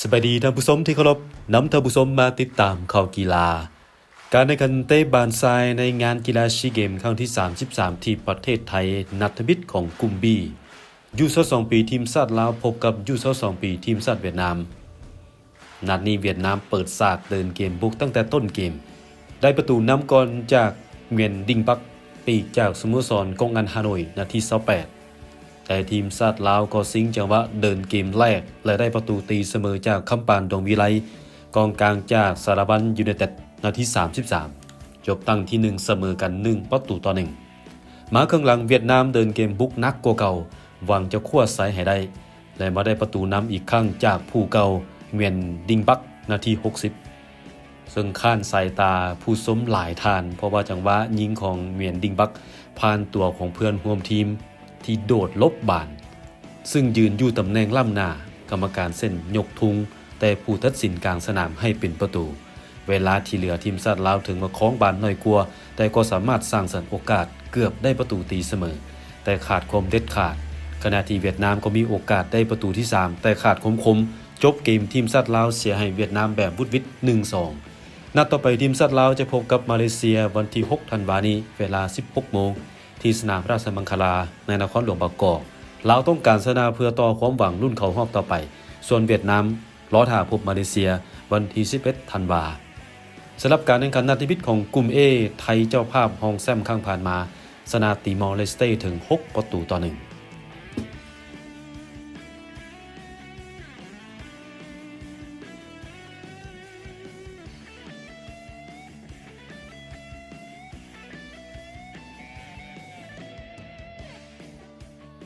ສະບາຍດີທ່ານຜູ້ຊົມທີ່ເຄົາລົບ, ນຳທ່ານຜູ້ຊົມມາຕິດຕາມຂ່າວກິລາ. ການແຂ່ງຂັນເຕະບານຊາຍໃນງານກິລາຊີເກມຄັ້ງທີສາມສິບສາມທີ່ປະເທດໄທ, ນັດທະມິດຂອງກຸ່ມ B ຢູຊາວສອງປີທີມຊາດລາວພົບກັບຢູຊາວສອງປີທີມຊາດຫວຽດນາມ. ນັດນີ້ຫວຽດນາມເປີດສາດເດີນເກມບຸກຕັ້ງແຕ່ຕົ້ນເກມ, ໄດ້ປະຕູນຳກ່ອນຈາກ ຫງວຽນ ດິງບັກ ປີກຈາກສະໂມສອນກອງອັນ ຮ່າໂນ້ຍ ນາທີຊາວແປດ. ແຕ່ທີມຊາດລາວກໍຊິງຈັງຫວະເດີນເກມແລກ ແລະ ໄດ້ປະຕູຕີສະເໝີຈາກ ຄຳປານ ດວງວິໄລ ກອງກາງຈາກສາລະວັນ ຢູໄນເຕັດ ນາທີສາມສິບສາມ, ຈົບຕັ້ງທີໜຶ່ງສະເໝີກັນໜຶ່ງປະຕູຕໍ່ໜຶ່ງ. ມາເຄິ່ງຫຼັງຫວຽດນາມເດີນເກມບຸກໜັກກວ່າເກົ່າ, ຫວັງຈະຄວ້າໄຊໃຫ້ໄດ້ ແລະ ມາໄດ້ປະຕູນຳອີກຄັ້ງຈາກຜູ້ເກົ່າ ຫງວຽນ ດິງບັກ ນາທີຫົກສິບ. ເຊິ່ງຄ້ານສາຍຕາຜູ້ຊົມຫຼາຍທ່ານ ເພາະວ່າຈັງຫວະຍິງຂອງ ຫງວຽນ ດິງບັກ ຜ່ານຕົວຂອງເພື່ອນຮ່ວມທີມທີ່ໂດດຫຼົບບານ, ຊຶ່ງຢືນຢູ່ຕຳແໜ່ງລ້ຳໜ້າກຳມະການເຊັ່ນຍົກທຸງ, ແຕ່ຜູ້ຕັດສິນກາງສະໜາມໃຫ້ເປັນປະຕູ. ເວລາທີ່ເຫຼືອທີມຊາດລາວເຖິງວ່າຄອງບານໜ້ອຍກວ່າ, ແຕ່ກໍສາມາດສ້າງສັນໂອກາດເກືອບໄດ້ປະຕູຕີສະເໝີ, ແຕ່ຂາດຄວາມເດັດຂາດ. ຂະນະທີ່ຫວຽດນາມກໍມີໂອກາດໄດ້ປະຕູທີສາມ, ແຕ່ຂາດຄວາມຄົມ, ຈົບເກມທີມຊາດລາວເສຍໃຫ້ຫວຽດນາມແບບວຸດວິດ ໜຶ່ງສອງ. ນັດຕໍ່ໄປທີມຊາດລາວຈະພົບກັບມາເລເຊຍວັນທີຫົກທັນວານີ້ ເວລາສິບຫົກໂມງ ທີ່ສະໜາມລາຊະມັງຄະລາ ໃນນະຄອນຫຼວງບາງກອກ. ລາວຕ້ອງການຊະນະເພື່ອຕໍ່ຄວາມຫວັງລຸ້ນເຂົ້າຮອບຕໍ່ໄປ, ສ່ວນຫວຽດນາມລໍຖ້າພົບມາເລເຊຍວັນທີສິບເອັດທັນວາ. ສຳລັບການແຂ່ງຂັນນັດທຳອິດຂອງກຸ່ມ A, ໄທເຈົ້າພາບຮອງແຊ້ມຄັ້ງຜ່ານມາ ຊະນະຕີມໍເລສເຕເຖິງຫົກປະຕູຕໍ່ໜຶ່ງ.